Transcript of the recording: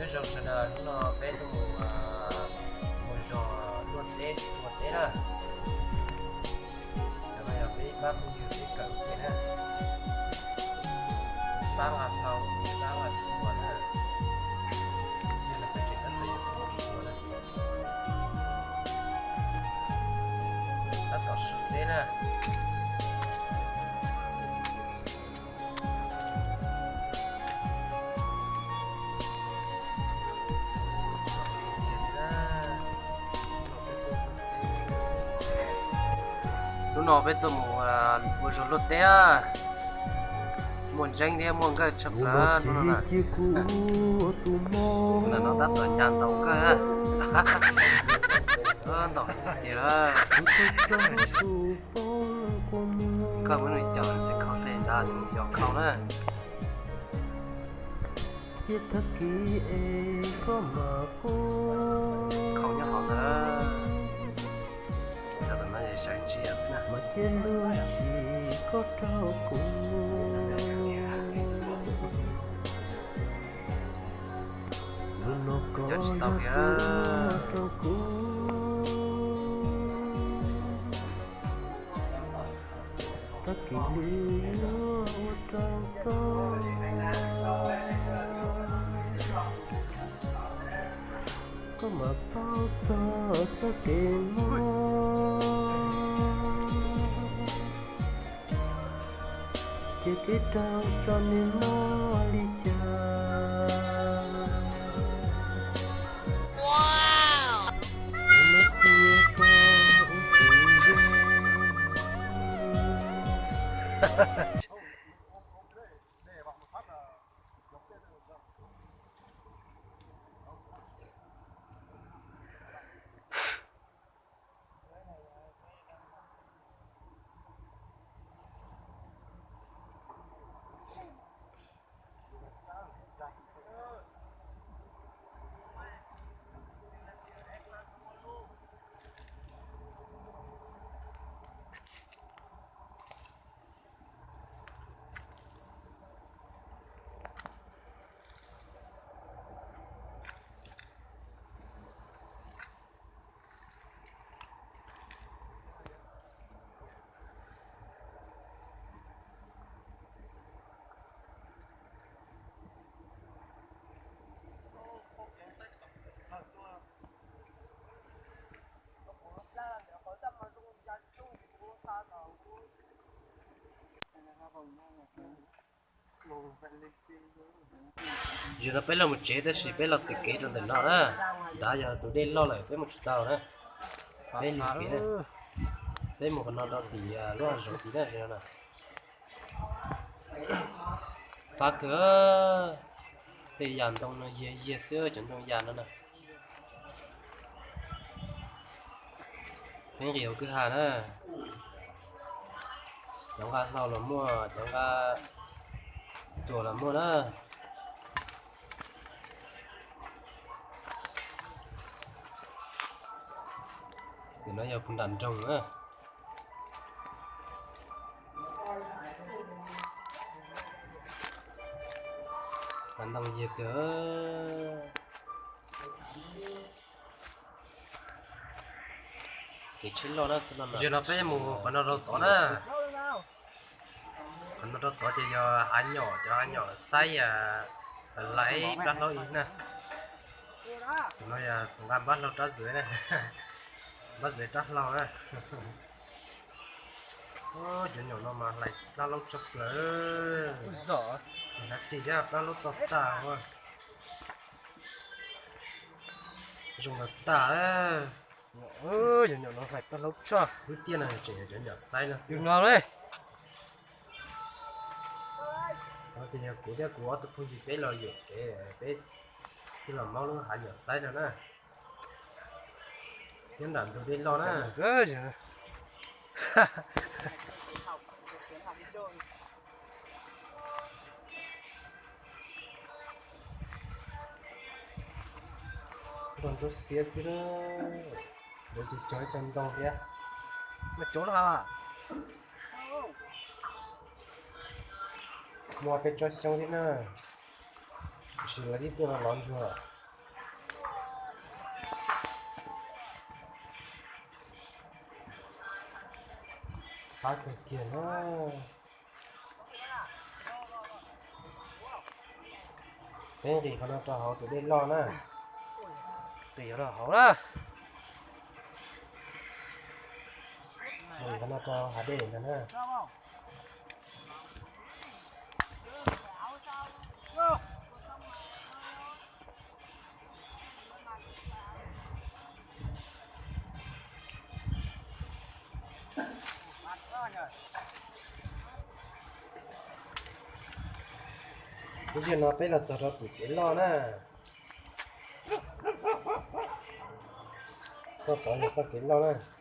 Zoo sawv daws, hnub no peb tuaj mus, mus zos luaj teb, luaj teb na. Cov no yog peb pab phooj ywg peb kawm ua ke na. Pab nqa hlau, pab nqa txuas na. Yog no peb tseem tab tom yuav mus txuas na. Tab tom sawv teb na. Hnub no peb tuaj mus ua zog luaj teb, muaj ntseeb thiab muaj nkawj tshaj plaws hnub no na. Hnub no tab tom nyas ntaus nkawj na. Ntaus heev tiag tiag. Nkawj muab nws caum xwb, khau tej ntawd nws yog khau na. Khau nyob hauv ntawd. Cov tom no sawv ntsia xwb na. Cov tsis tau kiag. Koj mam paub txog txoj kev mob, ces peb raug tso nws mob li cas. Kuv no cia koj ua kuv yog. Zaum no peb los mus tsev tab sis peb los tim kev rau ntawm no na. Nrad yog tus dej loj lawm peb mus tsis tau na. Peb lig kev na. Peb mus qhov no rau tim lub hav zoov tid na. Fab kawg. Tej yam ntoo no yiag yiag xwb, cov ntoo yam no na. Peb nqis hauv kwj ha na. Cov nqa hlau los muaj, cov nqa txuas los muaj na. Tus no yog puag nram nroog na. Ntoo yiag kawg. Kev tsheb loj na. Zaum no peb mus qhov no rau tod na. Qhov no rau tod ces yog hav nyom, cov hav nyom saib laiv plab hlaub ib na. Tus no yog tus nqa npab hlau rab zeb na. Npab zeb rab hlau na. Cov nyom no mas hlais plab hlaub tshaj plaws. Hlais ris thiab plab hlaub toj tag. Zoo tas tas. Cov nyom no hlais plab hlaub tshaj. Lub tiaj no tseem yog cov nyom saib no xwb. Yus no li. Ces yog kuv thiab kuv ob tug phooj ywg peb los yuam kev, peb twb los maub lub hav nyom saib no na. Nyob nram ntug dej loj na. Nrog ntsuab xiab xwb na. Lawv cog cog ib co ntoo thiab. Muaj peb tsob xyoob thiab na. Tiam sis lawv twb tuaj no lov ntsuag. Qab kawg kiag na. Peb nqis qhov no rau hauv tus dej loj na. Tus yuav rau hauv na. Nqis qhov no rau hav dej ntag na. Lub sij hawm no peb los txog rau tus kev loj na. Txoj tod yog txoj kev loj na.